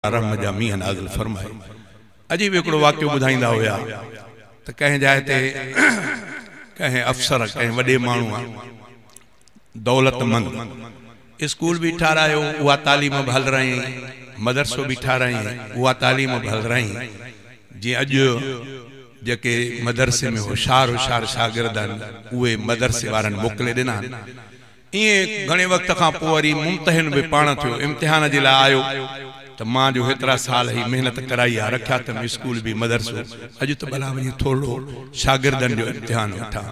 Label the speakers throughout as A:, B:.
A: رحم جا مينهن نازل فرمائي. عجيب هڪڙو واقعو ٻڌائيندا هيا ته ڪنهن جاء تي ڪنهن افسر، ڪنهن وڏي ماڻهوء، دولتمند، اسڪول به ٺارايو، اها تعليم به هلرايائين، مدرسو به ٺارايائين، اها تعليم به هلرايائين. جيئن اڄ جيڪي مدرسي ۾ هوشيار هوشيار شاگرد آهن، اهي مدرسي وارن موڪلي ڏنا آهن. ائين گهڻي وقت کان پوء وري ممتحن به پاڻ ٿيو، امتحان جي لاء آيو ته مان جو هيترا سال هي محنت ڪرائي آ، رکيا اٿم اسڪول به مدرسو، اڄ ته ڀلا وڃي ٿورڙو شاگردن جو امتحان وٺان.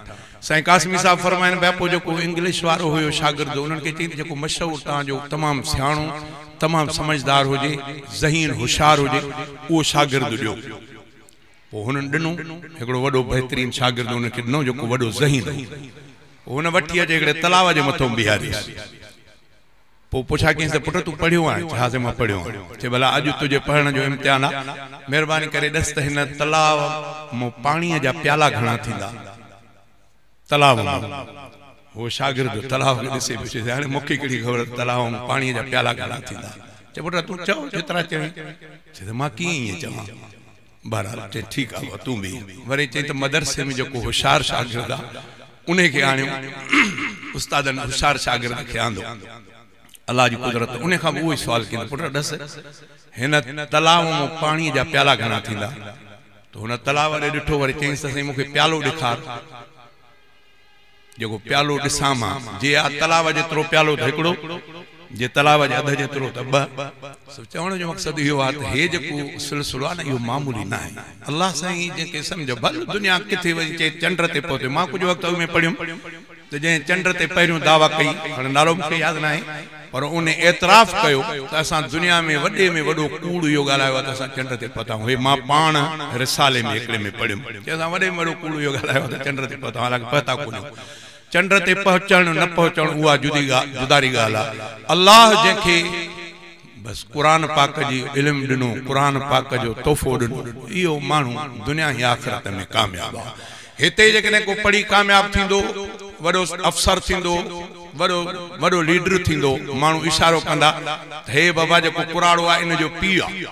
A: سائين قاسمي صاحب فرمائن پيا پوء جيڪو انگلش وارو هيو شاگرد انهن کي چيائين ته جيڪو مشهور توهان جو تمام سياڻو، تمام سمجهدار هجي، ذهين هوشيار هجي، اهو شاگرد ڏيو. پوء هنن ڏنو، هڪڙو وڏو بهترين شاگرد هن کي ڏنو جيڪو وڏو ذهين هو. پوء هن وٺي اچي هڪڙي تلاء جي مٿئون بيهاريس. پوء پڇا ڪيائينس ته پٽ تون پڙهيو آهين؟ چي ها سائين مان پڙهيو آهيان. چي ڀلا اڄ تنهنجي پڙهڻ جو امتحان آ، مهرباني ڪري ڏس ته هن تلاء مان پاڻيء جا پيالا گهڻا ٿيندا؟ تلاء مان. هو شاگرد تلاء کي ڏسي پيو چئي هاڻي مون کي ڪهڙي خبر ته تلاء مان پاڻيء جا پيالا گهڻا ٿيندا؟ چي پٽ تون چئو جيترا چوين. چي ته مان ڪيئن ائين چوان؟ بهرحال چي ٺيڪ آ بابا تون بيهه. وري چئي ته مدرسي ۾ جيڪو هوشيار شاگرد آ انهي کي آڻيو. استادن هوشيار شاگرد کي آندو. الله جي قدرت انهي کان به اهو ئي سوال ڪيائين ته پٽ ڏس هن تلاء مان پاڻيء جا پيالا گهڻا ٿيندا؟ ته هن تلاء ڏي ڏٺو وري چيائينس ته سائين مون کي پيالو ڏيکار. جيڪو پيالو ڏسان مان، جي آ تلاء جيترو پيالو ته هڪڙو، جي تلاء جي اڌ جيترو ته ٻه. سو چوڻ جو مقصد اهو آ ته هي جيڪو سلسلو آ نه اهو معمولي ناهي. الله سائين جنهن کي سمجهه ڀل دنيا ڪٿي وڃي چئي چنڊ تي پهتي. مان ڪجهه وقت اڳ ۾ پڙهيم ته جنهن چنڊ تي پهريون دعويٰ ڪئي، هاڻي نالو مون کي ياد ناهي، پر ان اعتراف ڪيو ته اسان دنيا ۾ وڏي ۾ وڏو ڪوڙ اهو ڳالهايو آهي ته اسان چنڊ تي پهتا آهيون. هي مان پاڻ رسالي ۾ هڪڙي ۾ پڙهيم چي اسان وڏي ۾ وڏو ڪوڙ اهو ڳالهايو آهي ته چنڊ تي پهتا آهيون حالانڪه پهتا ڪونهيون. چنڊ تي پهچڻ نه پهچڻ اها جدي جداري ڳالهه آهي. الله جنهن کي بس قرآن پاڪ جي علم ڏنو، قرآن پاڪ جو تحفو ڏنو، اهو ماڻهو دنيا ۽ آخرت ۾ ڪامياب آهي. هتي جيڪڏهن ڪو پڙهي ڪامياب ٿيندو، وڏو افسر ٿيندو، وڏو وڏو ليڊر ٿيندو، ماڻهو اشارو ڪندا ته هي بابا جيڪو ڪراڙو آهي ان جو پيء آهي.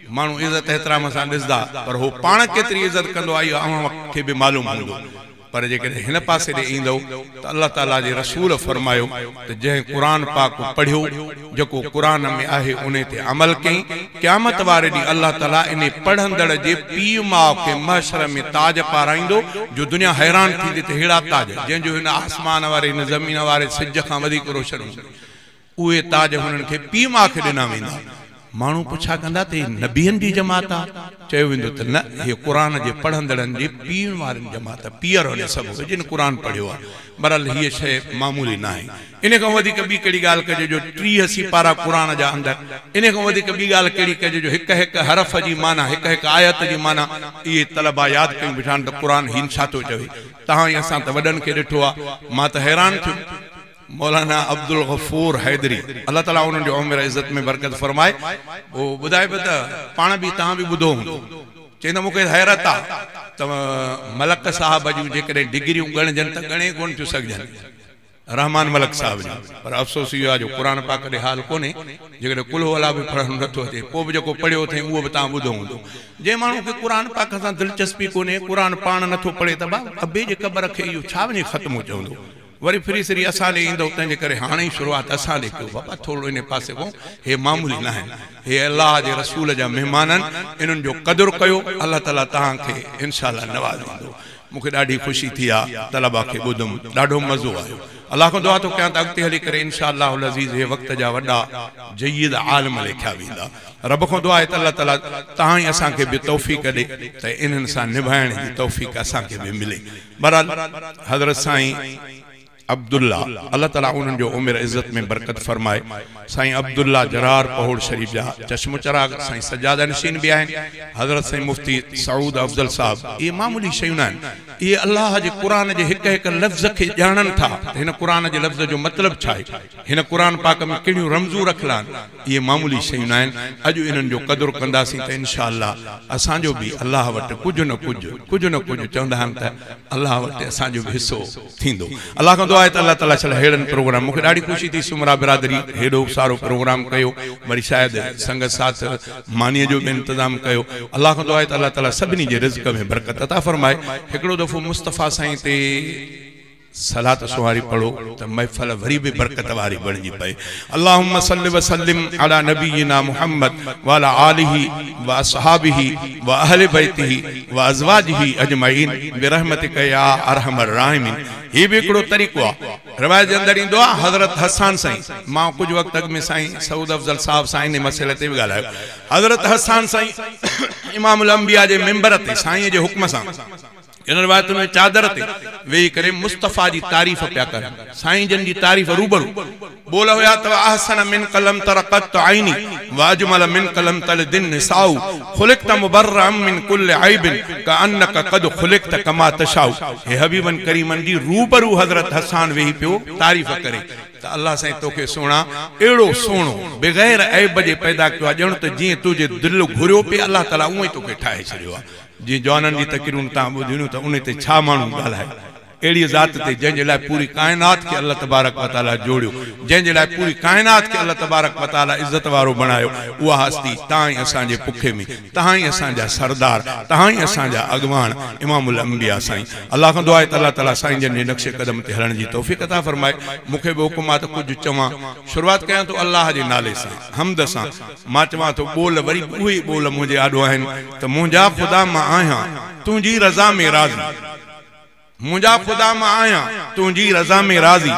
A: ماڻهو عزت احترام سان ڏسندا پر هو پاڻ ڪيتري عزت ڪندو آهي اهو اوهان کي به معلوم هوندو. پر جيڪڏهن هن پاسي ڏي ايندؤ ته الله تعاليٰ جي رسول فرمايو ته جنهن قرآن پاڪ پڙهيو، جيڪو قرآن ۾ آهي انهي تي عمل ڪيائين، قيامت واري ڏينهن الله تعاليٰ انهي پڙهندڙ جي پيء ماء کي محشر ۾ تاج پارائيندو جو دنيا حيران ٿيندي ته ههڙا تاج جنهن جو هن آسمان واري هن زمين واري سج کان وڌيڪ روشن هوندو. اهي تاج هنن کي پيء ماء کي ڏنا ويندا. ماڻهو پڇا ڪندا ته هي نبين جي جماعت آ؟ چيو ويندو ته نه، هي قرآن جي پڙهندڙن جي پيئن وارين جماعت آ، پيئر هن سڀ اهي جن قرآن پڙهيو آ. بهرحال هيء شيء معمولي ناهي. انهيء کان وڌيڪ ٻي ڪهڙي ڳالهه ڪجي جو 30 سيپارا قرآن جا اندر، انهيء کان وڌيڪ ٻي ڳالهه ڪهڙي ڪجي جو هڪ هڪ حرف جي معنيٰ، هڪ هڪ آيت جي معنيٰ اهي طلبا ياد ڪيون بيٺا آهن ته قرآن هين ڇا ٿو چوي. توهان ۽ اسان ته وڏن کي ڏٺو آ. مان ته حيران ٿيم. مولانا عبدالغفور حيدري الله تعالي انهن جو عمر عزت ۾ برڪت فرمائي هو ٻڌائي پيو ته پاڻ به توهان به ٻڌو هوندو چئي ته مون کي حيرت آ ته ملڪ صاحب جون جيڪڏهن ڊگريون ڳڻجن ته ڳڻي ڪونه ٿيون سگهجن رحمان ملڪ صاحب جون پر افسوس اهو آ جو قرآن پاڪ ڏي حال ڪونهي جيڪڏهن قل هو الله به پڙهڻ نٿو اچي پوء به جيڪو پڙهيو اٿئي اهو به توهان ٻڌو هوندو جنهن ماڻهو کي قرآن پاڪ سان دلچسپي ڪونهي قرآن پاڻ نٿو پڙهي ته ڀاء ابي جي قبر کي اهو ڇا وڃي ختمو چوندو وري ڦري سري اسان ڏي ايندؤ، تنهنجي ڪري هاڻي ئي شروعات اسان ڏي ڪيو. بابا ٿورڙو انهي پاسي کون، هي معمولي ناهن، هي الله جي رسول جا مهمان آهن، انهن جو قدر ڪيو، الله تعالي توهان کي انشاء الله نوازيندو. مون کي ڏاڍي خوشي ٿي آ، طلبا کي ٻڌم، ڏاڍو مزو آيو. الله کان دعا ٿو ڪيان ته اڳتي هلي ڪري انشاء الله العزيز هي وقت جا وڏا جيد عالم ليکيا ويندا. رب کان دعا آهي ته الله تعالي توهان ۽ اسان کي به توفيق ڏي ته انهن سان نڀائڻ جي توفيق اسان کي به ملي. بهرحال حضرت سائين عبدالله الله تعالي انهن جو عمر عزت ۾ برڪت فرمائي سائين عبدالله جرار پهوڙ شريف جا چشم و چراغ سائين سجاده نشين به آهن حضرت سائين مفتي سعود افضل صاحب اهي معمولي شيون ناهن اهي الله جي قرآن جي هڪ هڪ لفظ کي ڄاڻن ٿا ته هن قرآن جي لفظ جو مطلب ڇا آهي هن قرآن پاڪ ۾ ڪهڙيون رمزون رکيل آهن، اهي معمولي شيون ناهن، اڄ انهن جو قدر ڪنداسين ته انشاء الله اسان جو به الله وٽ ڪجهه نه ڪجهه، ڪجهه نه ڪجهه چوندا آهن ته الله وٽ اسان جو به حصو ٿيندو. الله کان دعا. کان دعا آهي ته الله تعاليٰ شل اهڙن پروگرام مون کي ڏاڍي خوشي ٿي سومرا برادري هيڏو سارو پروگرام ڪيو وري شايد سنگت ساٿ مانيء جو به انتظام ڪيو. الله کان دعا آهي ته الله تعاليٰ سڀني جي رزق ۾ برڪت عطا فرمائي. هڪڙو دفعو مصطفيٰ سائين تي صلات سواري پڙهو ته محفل وري به برڪت واري بڻجي پئي. اللهم صل وسلم علي نبينا محمد وعلي آله واصحابه واهل بيته وازواجه اجمعين برحمتک يا ارحم الراحمين. هي به هڪڙو طريقو آهي. روايت جي اندر ايندو آهي حضرت حسان سائين، مان ڪجهه وقت اڳ ۾ سائين سعود افضل صاحب سان انهي مسئلي تي به ڳالهايو. حضرت حسان سائين امام الانبياء جي منبر تي سائين جي حڪم سان ان روايتن ۾ چادر تي ويهي ڪري مصطفيٰ جي تعريف پيا ڪن، سائين جن جي تعريف روبرو ٻول هيا ته احسن منک لم تر قط عيني واجمل منک لم تلد النساء خلقت مبرئا من ڪل عيب ڪانک قد خلقت ڪما تشاء. هي حبيبن ڪريمن جي روبرو حضرت حسان ويهي پيو تعريف ڪري ته الله سائين توکي سهڻا اهڙو سهڻو بغير عيب جي پيدا ڪيو آهي ڄڻ ته جيئن تنهنجي دل گهريو پئي الله تعاليٰ اونئين توکي ٺاهي ڇڏيو آهي. جيئن جوانن جي تقريرون تان ٻڌيون ته ان تي ڇا ماڻهو ڳالهائي، اهڙيء ذات تي جنهن جي لاء پوري ڪائنات کي الله تبارڪ و تعاليٰ جوڙيو، جنهن جي لاء پوري ڪائنات کي الله تبارڪ و تعاليٰ عزت وارو بڻايو، اها هستي تان ئي اسان جي پکي ۾، تهان ئي اسان جا سردار، تهان ئي اسان جا اڳواڻ امام الانبياء سائين. الله کان دعا آهي ته الله تعاليٰ سائين جن جي نقش قدم تي هلڻ جي توفيق عطا فرمائي. مون کي به حڪم آهي ته ڪجهه چوان. شروعات ڪيان ٿو الله جي نالي سان، حمد سان. مان چوان ٿو ٻول وري به اهي ئي ٻول منهنجي آڏو آهن ته منهنجا خدا مان آهيان تنهنجي رضا ۾ راضي منهنجا خدا مان آهيان تنهنجي رضا ۾ راضي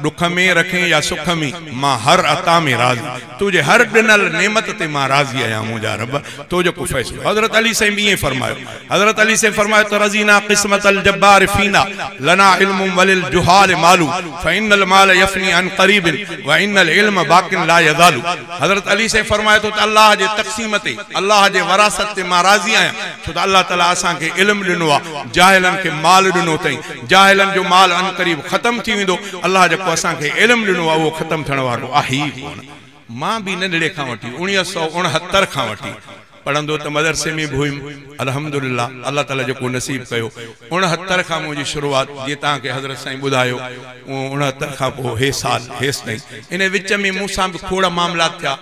A: ڏک ۾ رکين يا سک ۾ مان هر عطا ۾ راضي تنهنجي هر ڏنل نعمت تي مان راضي آهيان منهنجا رب تو جيڪو فيصلو حضرت علي سائين به ائين فرمايو حضرت علي سائين فرمايو ته رضينا قسمت الجبار فينا لنا علم وللجهال مال فان المال يفني عن قريب وان العلم باق لا يزال حضرت علي سائين فرمائي ٿو ته الله جي تقسيم تي الله جي وراثت تي مان راضي آهيان ڇو ته الله تعالي اسان کي علم ڏنو آهي جاهلن کي مال ڏنو اٿئي جاهلن جو مال عنقريب ختم ٿي ويندو الله جيڪو اسان کي علم ڏنو آهي اهو ختم ٿيڻ وارو آهي ئي ڪونه. مان به ننڍڙي کان وٺي 1969 کان وٺي پڙهندو ته مدرسي ۾ به هيم الحمدلله الله تعالي جيڪو نصيب ڪيو 69 کان منهنجي شروعات جيئن توهان کي حضرت سائين ٻڌايو اهو 69 کان پوء هي سال هيستائين ان وچ ۾ مون سان به کوڙ معاملات ٿيا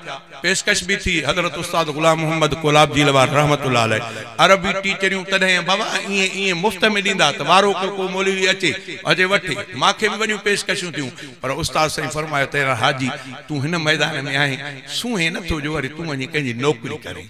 A: پيشڪش به ٿي حضرت استاد غلام محمد ڪولاب جيل وارا رحمة الله عليه عربي ٽيچريون تڏهن بابا ائين ائين مفت ۾ ڏيندا ته وارو ڪو ڪو مولوي اچي اچي وٺي مانکي به وڏيون پيشڪشون ٿيون پر استاد سائين فرمايو ته يار حاجي تون هن ميدان ۾ آهين سونهين نٿو جو وري تون وڃي ڪنهن جي نوڪري ڪرين.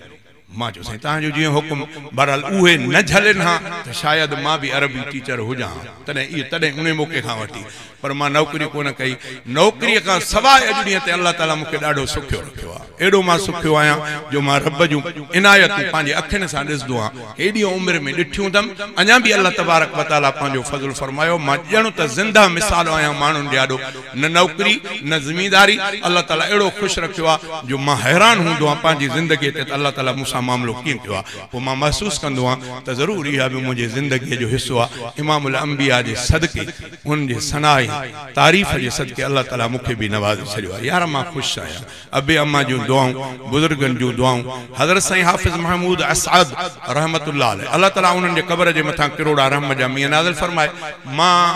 A: مان چيو سائين توهان جو جيئن حڪم. بهرحال اهي نه جهلين ها ته شايد مان به عربي ٽيچر هجان ها تڏهن اهو تڏهن انهي موقعي کان وٺي پر مان نوڪري ڪونه ڪئي. نوڪريء کان سواء اڄ ڏينهن تائين الله تعاليٰ مون کي ڏاڍو سکيو رکيو آهي. اهڙو مان سکيو آهيان جو مان رب جون عنايتون پنهنجي اکين سان ڏسندو آهيان. هيڏيء عمر ۾ ڏٺيون اٿم، اڃا به الله تبارڪ و تعاليٰ پنهنجو فضل فرمايو، مان ڄڻ ته زنده مثال آهيان ماڻهن جي آڏو، نه نوڪري، نه زمينداري، الله تعاليٰ اهڙو خوش رکيو آهي جو مان حيران هوندو آهيان پنهنجي زندگيء تي ته الله تعاليٰ مون سان معاملو ڪيئن ڪيو آهي، پوء مان محسوس ڪندو آهيان ته ضرور اها به منهنجي زندگيء جو حصو آهي، امام الانبياء جي صدقي، انهن جي ثنا ۽ تعريف جي صدقي الله تعاليٰ مون کي به نوازي ڇڏيو آهي، يار مان خوش آهيان. ابي اما جون دعائون، بزرگن جون دعائون، حضرت سائين حافظ محمود اسعد رحمة الله عليه الله تعالي انهن جي قبر جي مٿان ڪروڙها رحم جا مينهن نازل فرمائي. مان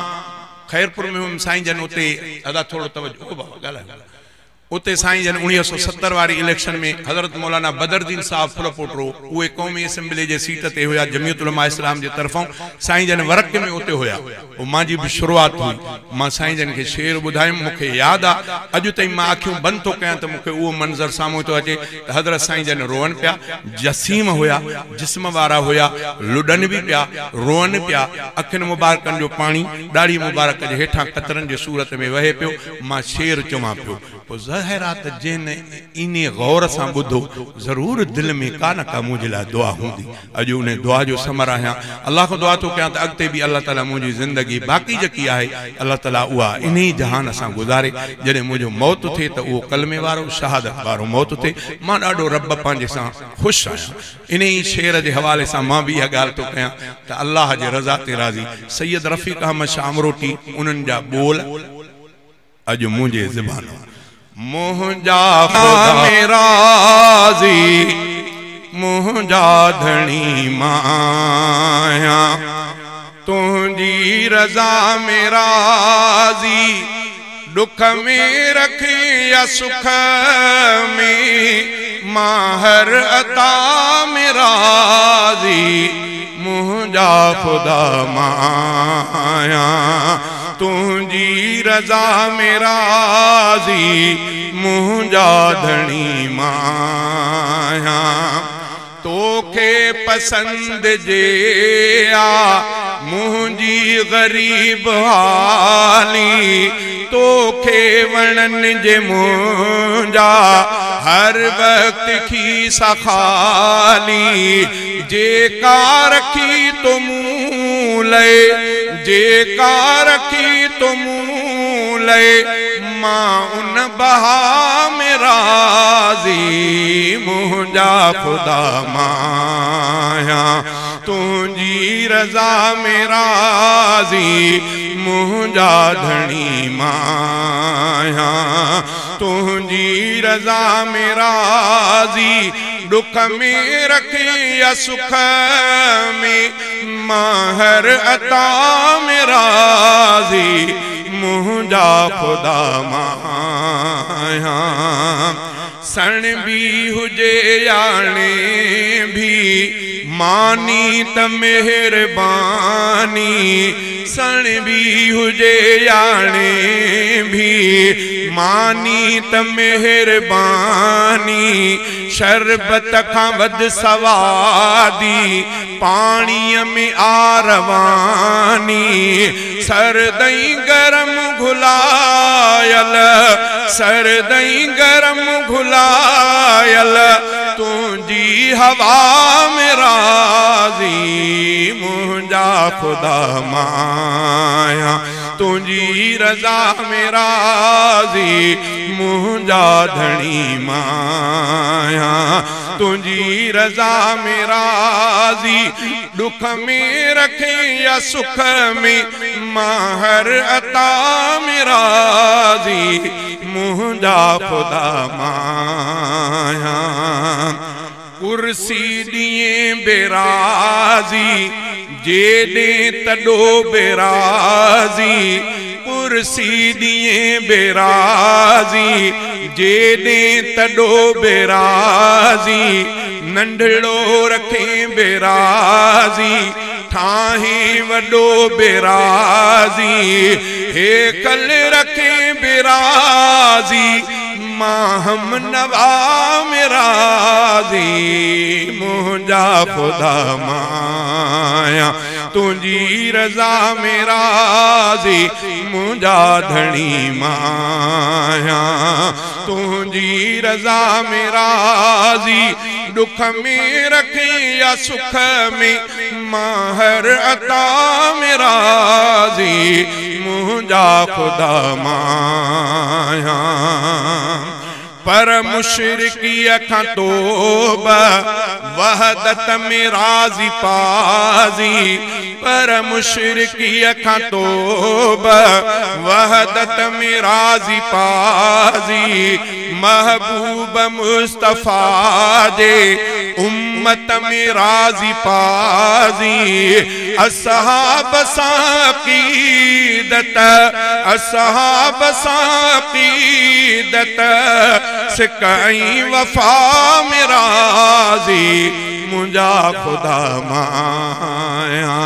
A: خيرپور ۾ هيم سائين جن اتي ادا ٿورو توجه او بابا ڳالهايو اتي سائين جن 1970 واري اليڪشن ۾ حضرت مولانا بدردين صاحب ڦلپوٽرو اهي قومي اسيمبلي جي سيٽ تي هيا جمعيت علماء اسلام جي طرفون سائين جن ورق ۾ اتي هيا پوء مانجي به شروعات هئي. مان سائين جن کي شعر ٻڌايم، مون کي ياد آ، اڄ تائين مان اکيون بند ٿو ڪيان ته مون کي اهو منظر سامهون ٿو اچي ته حضرت سائين جن روئن پيا، جسيم هيا، جسم وارا هيا، لڏن به پيا، روئن پيا، اکين مبارڪن جو پاڻي ڏاڙهي مبارڪ جي هيٺان قطرن جي صورت ۾ وهي پيو، مان شعر چوان پيو. پوء ظاهر آ ته جنهن انهي غور سان ٻڌو، ضرور دل ۾ ڪا نه ڪا منهنجي لاء دعا هوندي. اڄ انهي دعا جو ثمر آهيان. الله کان دعا ٿو ڪيان ته اڳتي به الله تعالي منهنجي زندگي باقي جيڪي آهي الله تعالي اها انهي جهان سان گذاري. جڏهن منهنجو موت ٿئي ته اهو ڪلمي وارو، شهادت وارو موت ٿئي. مان ڏاڍو رب پنهنجي سان خوش آهيان. انهي شعر جي حوالي سان مان به اها ڳالهه ٿو ڪيان ته الله جي رضا تي راضي سيد رفيق احمد شاهه امروٽي انهن جا ٻول، اڄ منهنجي زبان منهنجا خدا ۾ راضي منهنجا ڌڻي مان آهيان. तुंहिंजी रज़ा में राज़ी, दुख में रखे या सुख में, मां हर अता में राज़ी, मुंहिंजा ख़ुदा माया। तुंहिंजी रज़ा में राज़ी, मुंहिंजा धणी माया। तोखे पसंद जे आ मुंहिंजी ग़रीब हाली, तोखे वणनि जे मुंहिंजा हर वक़्त खीसा खाली। जेका रखी तो मूं लाइ, जेका रखी तो मूं लाइ, मां उन बहा में राज़ी, मुंहिंजा ख़ुदा माया। तुंहिंजी रज़ा में राज़ी, मुंहिंजा धणी माया। तुंहिंजी रज़ा में राज़ी, दुख में रखे या सुख में, मां हर अता में राज़ी, मुंहिंजा ख़ुदा माया। सण भी हुजे याने भी, मानी त मेहरबानी। सण भी हुजे याने भी, मानी त मेहरबानी। शरबत खां वध सवादी, पाणीअ में आरवानी। सरदई गरम घुलायल, सरदई गरम घुलायल, तुंहिंजी हवा में राज़ी, मुंहिंजा ख़ुदा माया। तुंहिंजी रज़ा में राज़ी, मुंहिंजा धणी माया। तुंहिंजी रज़ा में राज़ी, दुख में रखे या सुख में, मां हर अता में राज़ी, मुंहिंजा ख़ुदा माया। कुर्सी ॾिए बेराज़ी, जेॾे तॾो बेराज़ी। कुर्सी ॾिए बेराज़ी, जेॾे तॾो बेराज़ी। नंढड़ो रखे बेराज़ी, ठाहे वॾो बेराज़ी। हे कल रखे बेराज़ी, मां हम नवा में राज़ी, मुंहिंजा ख़ुदा माया। तुंहिंजी रज़ा में राज़ी, मुंहिंजा धणी माया। तुंहिंजी रज़ा में राज़ी, दुख में रखे या सुख में, मां हर अता में राज़ी, मुंहिंजा ख़ुदा माया। पर मुशरिकीअ खां तौबा, वहदत में राज़ी पाज़ी। पर मुशरिकीअ खां तौबा, वहदत में राज़ी पाज़ी। महबूब मुस्तफ़ा जे उम्मत में राज़ी पाज़ी। असहाब सां अक़ीदत, असहाब सां अक़ीदत, सिक ऐं वफ़ा में राज़ी, मुंहिंजा ख़ुदा माया।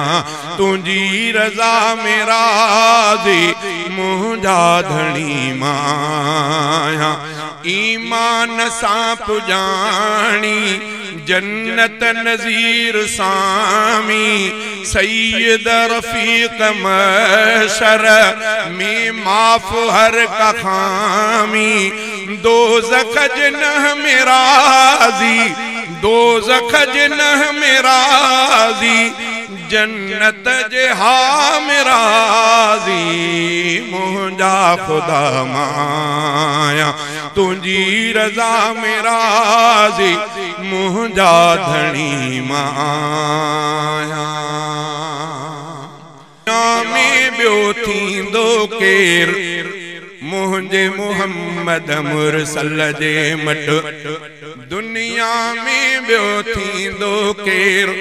A: तुंहिंजी रज़ा में राज़ी, मुंहिंजा धणी माया। ईमान सां पुॼाणी, जन्नत नज़ीर सामी। सैयद रफ़ीक़ महशर में माफ़ हर का ख़ामी। दोज़ख जिन्ह में राज़ी, दोज़ख जिन्ह में राज़ी, जन्नत जे हा में राज़ी, मुंहिंजा ख़ुदा माया। तुंहिंजी रज़ा में राज़ी, मुंहिंजा धणी माया। में ॿियो थींदो केरु, मुंहिंजे मोहम्मद मुरसल जे मट। दुनिया में ॿियो थींदो केरु,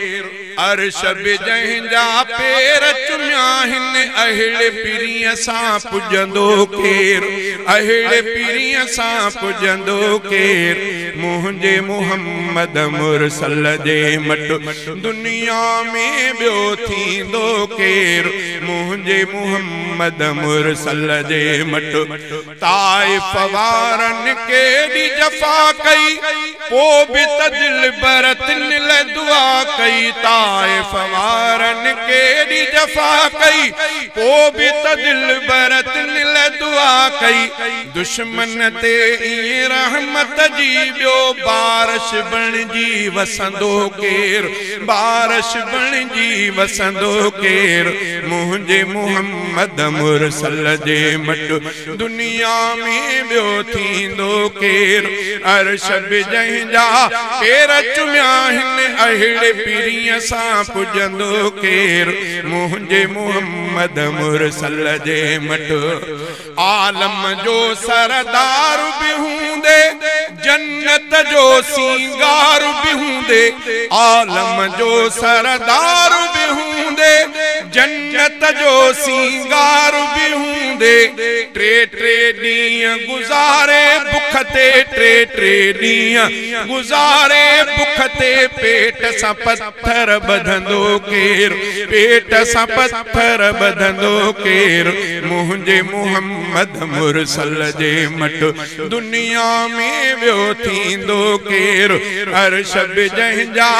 A: अरश बि जंहिंजा पेर चुमिया आहिनि, अहिड़े पीरीअ सां पुॼंदो केरु, अहिड़े पीरीअ सां पुॼंदो केरु। मुंहिंजे मुहम्मद मुरसल जे मट दुनिया में ॿियो थींदो केरु, मुंहिंजे मुहम्मद मुरसल जे मट। ताइफ़ वारनि केॾी जफ़ा कई, पोइ बि त दिलबर तिन लाइ दुआ कई। ताइफ़ वारनि केॾी जफ़ा कई, पोइ बि त दिलबर तिन लाइ दुआ कई। दुश्मन ते ईअं रहमत जी ॿियो बारिश बणिजी वसंदो केरु, बारिश बणिजी वसंदो केरु। मुंहिंजे मुहम्मद मुरसल जे मट दुनिया में ॿियो थींदो केरु। अरश बि जंहिंजा पेर चुमिया आहिनि, अहिड़े पीरीअ सां पुॼंदो केरु। मुंहिंजे मुहम्मद मुरसल जे मट। आलम जो सरदार बि हूंदे, जन्नत जो सिंगार बि हूंदे। आलम जो सरदार बि हूंदे, जन्नत जो सिंगार बि हूंदे। टे टे ॾींहं गुज़ारे बुख ते, टे टे ॾींहं गुज़ारे बुख ते। पेट सां पत्थर ॿधंदो केरु, पेट सां पत्थर ॿधंदो केरु। मुंहिंजे मुहम्मद मुरसल जे मट दुनिया में ॿियो थींदो केरु। अरश बि जंहिंजा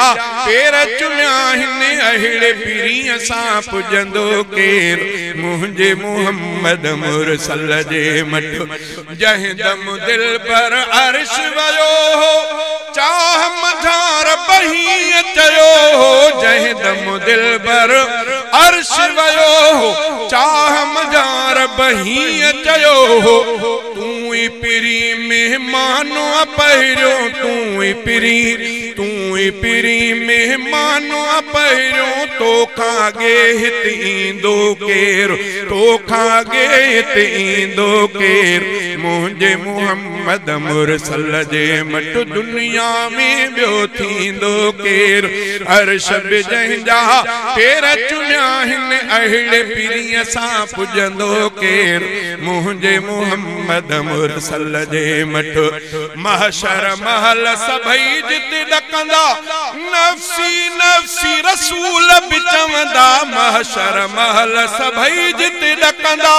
A: पेर चुमिया आहिनि, अहिड़े पीरीअ सां पुॼंदो केरु। मुंहिंजे मुहम्मद मुरसल जे मट। जंहिं दम दिलबर अरश वियो हो, चाह मंझां रब हीअं चयो हो। जंहिं दम दिलबर अरश वियो हो, चाह मंझां रब हीअं चयो हो। तूं ई पीरी मेहमान पहिरियों, तूं ई पीरी, तूं ई पीरी मेहमान पहिरियों। तोखां अॻे हिते ईंदो केरु, तोखां अॻे हिते ईंदो केरु। मुंहिंजे मुहम्मद मुरसल जे मट दुनिया में ॿियो थींदो केरु। अरश बि जंहिंजा पेर चुमिया आहिनि, अहिड़े पीरीअ सां पुॼंदो केरु। मुंहिंजे मुहम्मद मुरसल जे मट। महशर महल सभई जिते ॾकंदा, नफ़्सी नफ़्सी रसूल बि चवंदा। महशर महल सभई जिते ॾकंदा,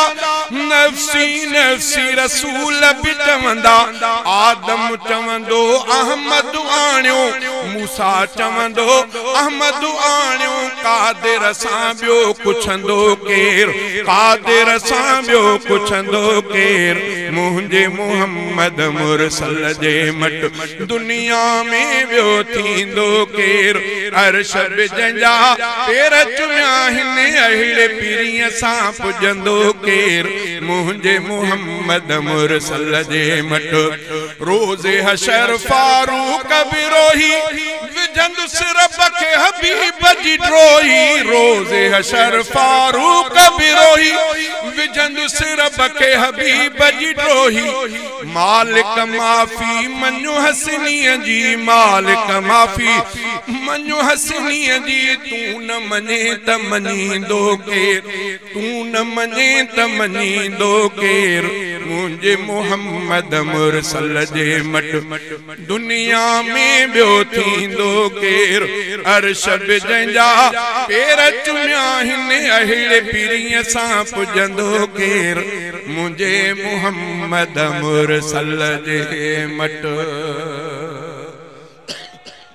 A: नफ़्सी नफ़्सी रसूल बि चवंदा। आदम चवंदो अहमद आणियो, मूसा चवंदो अहमद आणियो। कादिर सां ॿियो पुछंदो केरु, कादिर सां ॿियो पुछंदो केरु। मुंहिंजे मुहम्मद मुरसल जे मट दुनिया में ॿियो थींदो केरु। अरश बि जंहिंजा पेर चुमिया आहिनि, अहिड़े पीरीअ सां पुॼंदो केरु। मुंहिंजे मुहम्मद मुरसल जे मट। रोज़े हशर फारूक बिरोही, विझंदुसि रब खे हबीब जी ड्रोही। रोज़े हशर फारूक बिरोही, विझंदुसि रब खे हबीब जी ड्रोही। मालिक माफ़ी मञो हसनीअ जी, मालिक माफ़ी मञो हसनीअ जी। तूं न मञे त मञींदो केरु, तूं न मञे त मञींदो केरु। मुंहिंजे मुहम्मद मुरसल जे मट दुनिया में ॿियो थींदो केरु। अरश बि जंहिंजा पेर चुमिया आहिनि, अहिड़े पीरीअ सां पुॼंदो केरु। मुंहिंजे मुहम्मद मुरसल जे मट।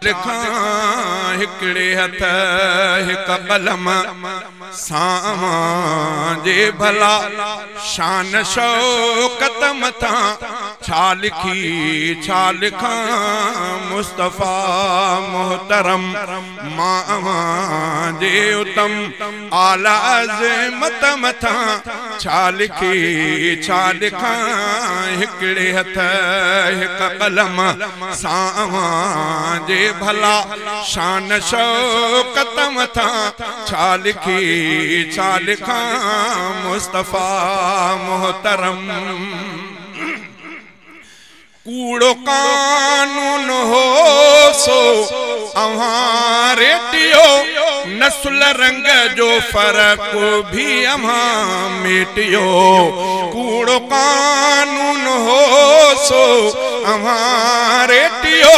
A: लिखां हिकिड़े हथ हिकु कलम सां जे भला शान शौकत मथां छा लिखी छा लिखां मुस्तफ़ा मोहतरम। मां जे उतम आला अज़मत मथां छा लिखी छा लिखां। हिकिड़े हथ हिकु कलम सां जे भला शान शौकत मथां छा लिखी छा लिखां मुस्तफ़ा मोहतरम। कूड़ो कानून हो सो अव्हां रेटियो, नस्ल रंग जो फ़र्क़ बि अव्हां मिटियो। कूड़ो कानून हो सो अव्हां रेटियो,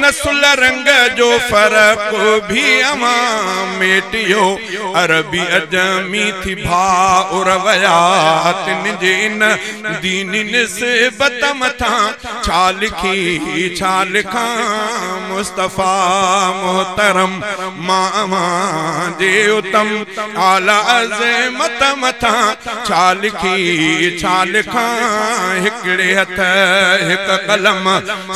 A: नस्ल रंग जो फ़र्क़ बि अव्हां मिटियो। अरबी अजमी थी भाउर वया तिन जे इन दीनी निस्बत मथां छा लिखी छा लिखां मुस्तफ़ा मोहतरम। मां अव्हां जे उतम आला अज़मत मथां छा लिखी छा लिखां। हिकिड़े हथ हिकु कलम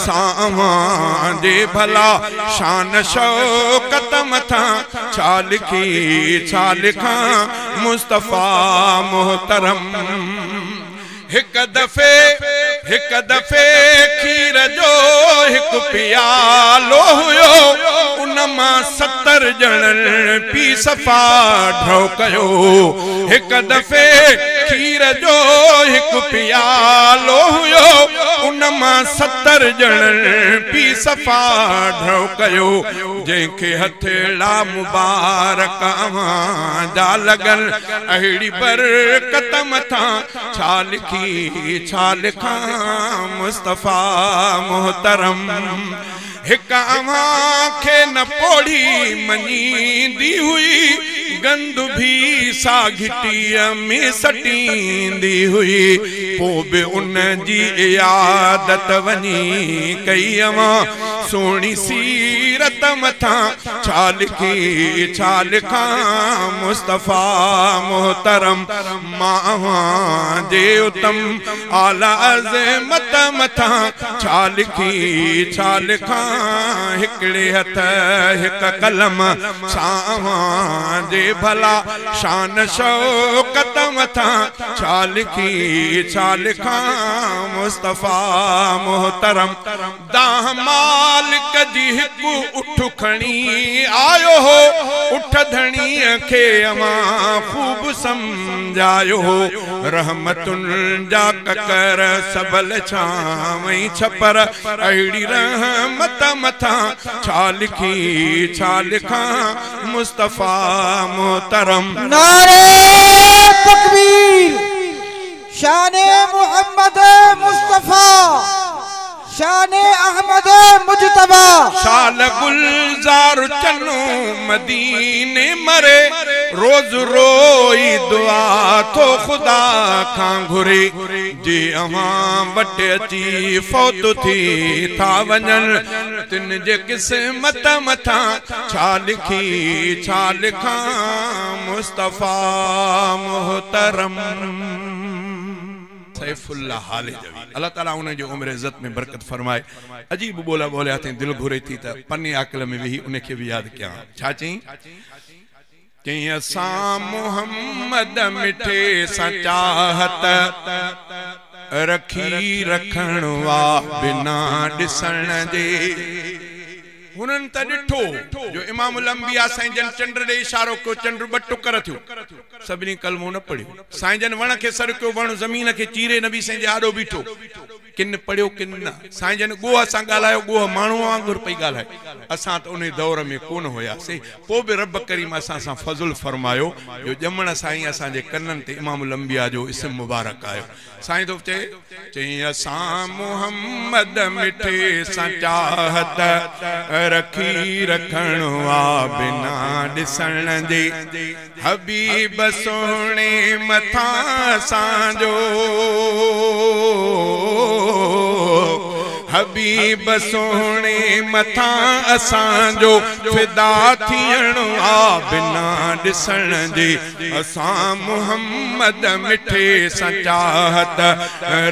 A: सां अव्हां जे भला शान शौकत मथां छा लिखी छा लिखां मुस्तफ़ा मोहतरम। हिक दफ़े खीर जो हिकु पियालो हुयो, उन मां 70 ॼणनि पी सफ़ा ढो कयो। हिक दफ़े खीर जो हिकु पियालो हुयो, उन मां 70 ॼणनि पी सफ़ा ढो कयो। जंहिंखे हथेड़ा मुबारक अव्हां जा लॻनि, अहिड़ी बरकत मथां छा लिखी छा लिखां मुस्तफ़ा मोहतरम। हिक अव्हां खे न पोड़ी मञींदी हुई, गंद भी सा घिटीअ में सटींदी हुई। पोइ बि उन जी इयादत वञी कई अव्हां, सुहिणी सीरत मथां छा लिखी छा लिखां मुस्तफ़ा मोहतरम। मां अव्हां जे उतम आला अज़मत मथां छा लिखी छा लिखां। हिकिड़े हथ हिकु कलम सां अव्हां जे भला शान शौकत मथां छा लिखी छा लिखां मुस्तफ़ा मोहतरम। दाह मालिक जी हिकु उठ खणी आयो हो, उठ धणीअ खे अव्हां ख़ूब सम्झायो हो। रहमतुनि जा ककर सबल छांव छपर, अहिड़ी रहमत मथां छा लिखी छा लिखां मुस्तफ़ा मोहतरम।
B: नारे तकबीर, शान मोहम्मद मुस्तफ़ा, शान अहमद मुजतबा।
A: शाल गुलजार चनो मदीने मरे, रोज रोई दुआ थो खुदा खां घुरे। जे अव्हां वटि अची फौत थी था वञनि, तिन जे किस्मत मथां छा लिखी छा लिखां मुस्तफ़ा मोहतरम। सैफुल्लाह हालेजवी, अल्लाह ताला उन जो उम्र इज़त में बरकत फरमाए। अजीब ॿोला ॿोलिया अथई, दिलि घुरे थी त पन्ने अक़ल में वेही उनखे बि यादि कयां। छा चई? चई असां मोहम्मद मिठे सां चाहत रखी रखण वा बिना ॾिसण जे। हुननि त ॾिठो जो इमामुल अंबिया साईं जन चंड ॾे इशारो कयो, चंड ॿ टुकर थियो, सभिनी कलमो न पढ़ियो। साईं जन वण खे सॾु कयो, वण ज़मीन खे चीरे नबी साईं जे आॾो बीठो, किन पढ़ियो किन न। साईं जन ॻोह सां ॻाल्हायो, ॻोह माण्हूअ वांगुरु पई ॻाल्हाए। असां त उन दौर में कोन हुयासीं, पोइ बि रब करीम असां सां फज़ुल फरमायो जो ॼमण सां ई असांजे कननि ते इमामुल अंबिया जो इस्म मुबारक आयो। साईं थो चए, चई असां मोहम्मद मिठे सां चाहत रखी रखण आ बिना ॾिसण जे। हबीब सुहिणे मथां असांजो, हबीब सुहिणे मथां असांजो फिदा थियणो आ बिना ॾिसण जे। असां मोहम्मद मिठे सां चाहत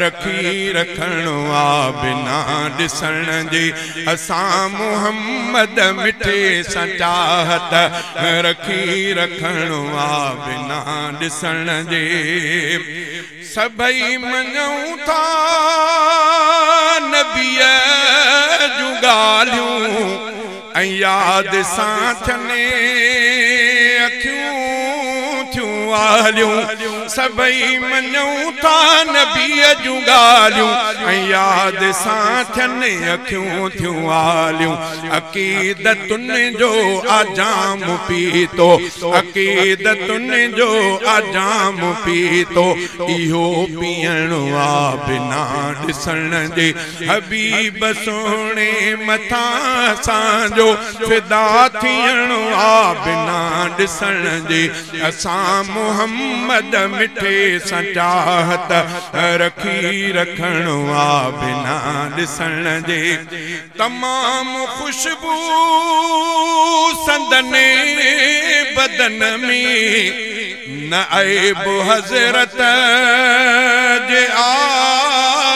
A: रखी रखणो आ बिना ॾिसण जे। असां मोहम्मद मिठे सां चाहत रखी रखणो आ बिना ॾिसण जे। सभई मञूं था नबीअ जूं ॻाल्हियूं ऐं यादि सां थियनि अखियूं थियूं थियूं आलियूं। सभई मञूं था नबीअ जूं ॻाल्हियूं ऐं यादि सां थियनि अखियूं थियूं आलियूं। अक़ीदतुनि जो आजाम पीतो, अक़ीदतुनि जो आजाम पीतो, इहो पीअणो आ बिना ॾिसण जे। हबीब सुहिणे मथां असांजो फिदा थियणो आ बिना ॾिसण जे। असां मोहम्मद मिठे सां चाहत रखी रखणो आ बिना ॾिसण जे। तमामु ख़ुशबू संदन बदन में, न ऐब हज़रत जे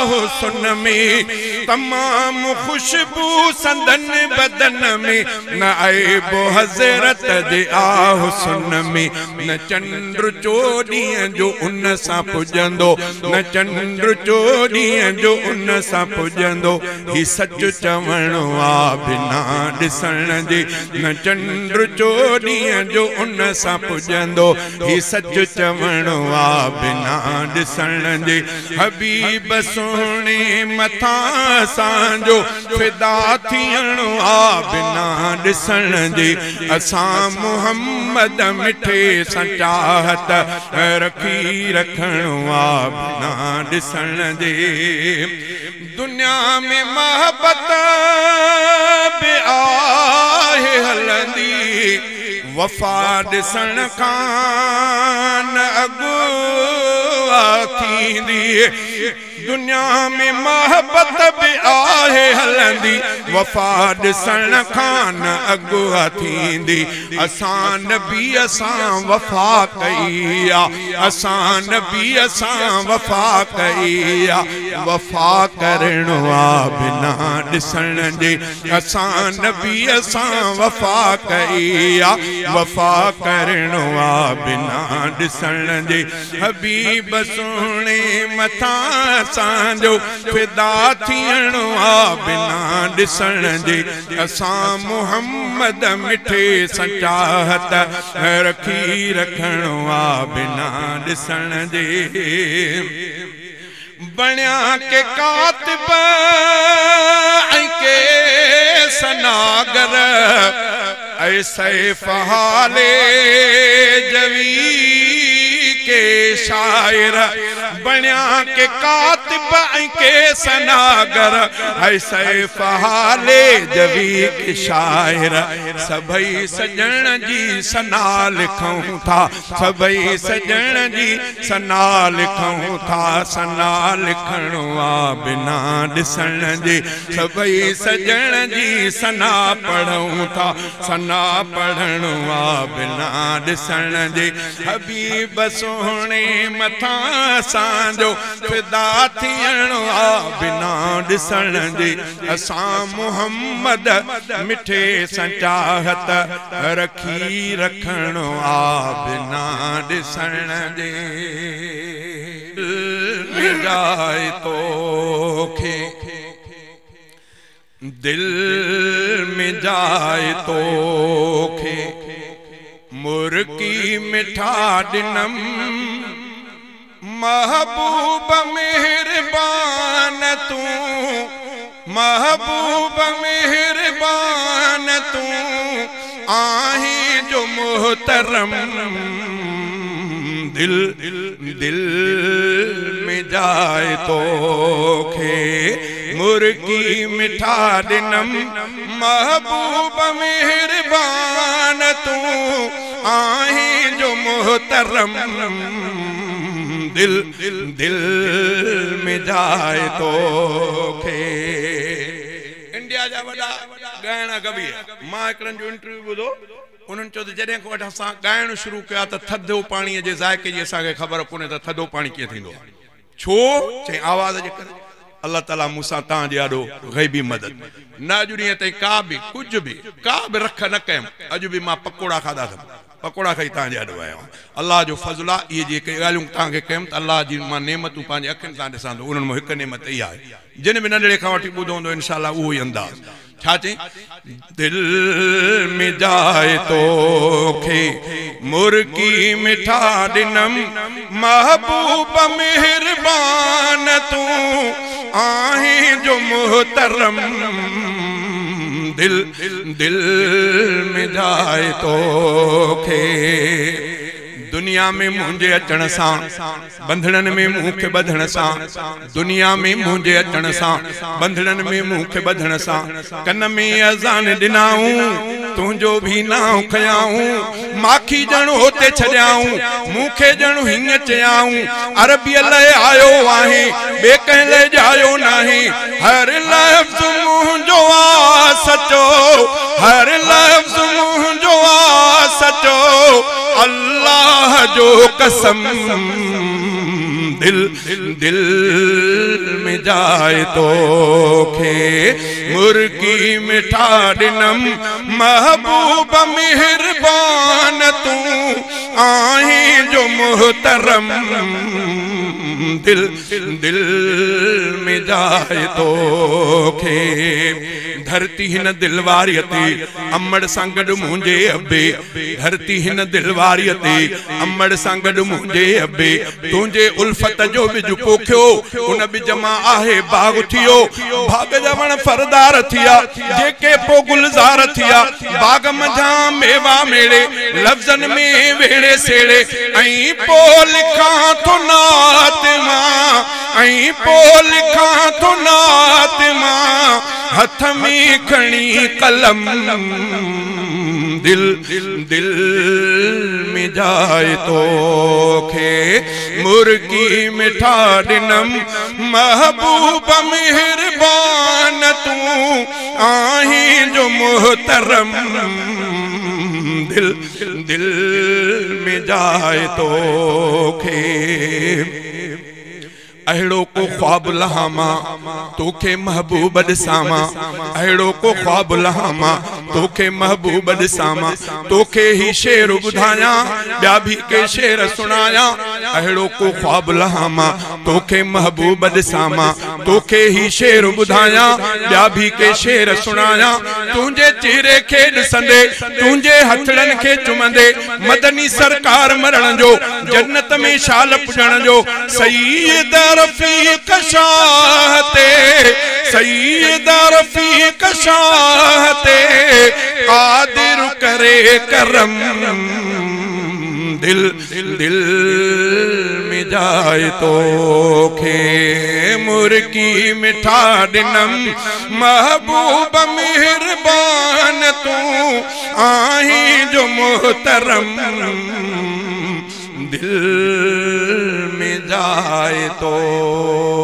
A: हुस्न में। तमामु ख़ुशबू संदन बदन में, न ऐब हज़रत जे हुस्न में। न चंड चोॾींअ जो उन सां पुॼंदो, न चंड चोॾींअ जो उन सां पुॼंदो, ही सच चवणो आ बिना ॾिसण जे। न चंड चोॾींअ जो उन सां पुॼंदो, ही सच चवणो आ बिना ॾिसण जे। हबीब सुहिणे मथां असांजो फिदा थियणो आ बिना ॾिसण जे। असां मोहम्मद मिठे सां चाहत रखी रखणो आ बिना ॾिसण जे। दुनिया में मोहब्बत बि आहे हलंदी, वफ़ा ॾिसण खां न अॻु थींदी। दुनिया में मोहब्बत बि आहे हलंदी, वफ़ा ॾिसण खां न अॻु थींदी। असां नबीअ सां वफ़ा कई आ, असां नबीअ सां वफ़ा कई आ, वफ़ा करणो आ बिना ॾिसण जे। असां नबीअ सां वफ़ा कई आ, वफ़ा करणो आ बिना ॾिसण जे। हबीब सुहिणे मथां असांजो फिदा थियणो आ बिना ॾिसण जे। असां मोहम्मद मिठे सां चाहत रखी रखणो आ बिना ॾिसण जे। बणिया के कातिब ऐं के सनागर, ऐं सैफ हाले जवी के शाइर। बणिया के कातिब ऐं के सनागर, ऐं सैफ हाले जवी के शाइर। सभई सजण जी सना लिखूं था, सभई सजण जी सना लिखूं था, सना लिखणो आ बिना ॾिसण जे। सभई सजण जी सना पढ़ूं था, सना पढ़णो आ बिना ॾिसण जे। हबीब सुहिणे मथां असांजो फिदा थियणो आ बिना ॾिसण जे। असां मोहम्मद मिठे सां चाहत रखी रखणो आ बिना ॾिसण जे। जाए तोखे दिल में जाए तोखे, मुर्की मिठा ॾिनम महबूब मेहरबान तूं, महबूब मेहरबान तूं आहीं जो मोहतरम। दिल दिल में जाए तोखे मुर्की मिठा ॾिनम महबूब मेहरबान तूं आहीं जो मोहतरम। दिल दिल में जाए तोखे। इंडिया जा वॾा ॻाइणा कवि, मां हिकिड़नि जो इंटरव्यू ॿुधो, उन्हनि चयो त जॾहिं खां वठि असां ॻाइणु शुरू कयो त थधो पाणीअ जे ज़ाइक़े जी असांखे ख़बर कोन्हे त थधो पाणी कीअं थींदो आहे। छो? चई आवाज़ जे करे। अल्लाह ताला मूंसां तव्हांजे आॾो ग़ैबी मदद न अॼु ॾींहं ताईं का बि कुझु बि का बि रख न कयमि। अॼु बि मां पकोड़ा खाधा अथमि, पकोड़ा खाई तव्हांजे आॾो आयो आहियां। अल्लाह जो फज़ुल आहे, इहे जेके ॻाल्हियूं तव्हांखे कयमि त अल्लाह जी मां नेमतूं पंहिंजे अखियुनि सां ॾिसां थो, उन्हनि मां हिकु नेमत इहा आहे। जिन बि नंढड़े खां वठी ॿुधो हूंदो इंशाअल्लाह उहो ई अंदाज़। छा चई? दिल में जाए तोखे मुर्की मिठा ॾिनम महबूब महिरबान तूं आहीं जो मोहतरम दिल दिल में जाए तोखे। दुनिया में मुंहिंजे अचण सां बंधणनि में मूंखे ॿधण सां, दुनिया में मुंहिंजे अचण सां बंधणनि में मूंखे ॿधण सां, कन में अज़ान ॾिनाऊं तुंहिंजो बि नांव खयाऊं, माखी ॼण हुते छॾियाऊं मूंखे ॼण हीअं चयाऊं, अरबीअ लाइ आयो आहे ॿिए कंहिं लाइ ॼायो नाहे, हर लफ़्ज़ मुंहिंजो आहे सचो, हर लफ़्ज़ मुंहिंजो आहे सचो, अल्लाह जो कसम दिल दिल में जाए तोखे। मुर्की मिठा ॾिनम महबूब महिरबान तूं आहीं जो मोहतरम दिल दिल में जाए तोखे। धरती हिन दिलवारीअ ते अमड़ सां गॾु मुंहिंजे अबे, धरती हिन दिलवारीअ ते अमड़ सां गॾु मुंहिंजे अबे, तुंहिंजे उल्फत जो बिज पोखियो उन बिज मां आहे बाग़ थियो, भाग जा वण फरदार थिया जेके पोइ गुलज़ार थिया, बाग़ मंझां मेवा मेड़े लफ़्ज़नि में वेड़े सेड़े, ऐं पोइ लिखां थो नात मां, ऐं पोइ लिखां थो नात मां, हथ में खणी कलम दिल दिल में जाए तोखे। मुर्की मिठा ॾिनम महबूब महिरबान तूं आहीं जो मोहतरम दिल दिल में जाए तोखे। अहिड़ो को ख्वाब लहामा तोखे महबूब ॾिसां, अहिड़ो को ख्वाब लहामा तोखे महबूब ॾिसां, तोखे ही शेर ॿुधायां ॿिया बि के शेर सुणायां, अहिड़ो को ख्वाब लहामा तोखे महबूब ॾिसां, तोखे ही शेर ॿुधायां ॿिया बि के शेर सुणायां, तुंहिंजे चेहरे खे ॾिसंदे तुंहिंजे हथड़नि खे चुमंदे मदनी सरकार मरण जो जन्नत में शाल पुॼण जो, सईद रफ़ीक शाह ते, सईद रफ़ीक शाह ते कादिर करे करम दिल दिल में जाए तोखे। मुर्की मिठा ॾिनम महबूब महिरबान तूं आहीं जो मोहतरम दिल में जाए तोखे।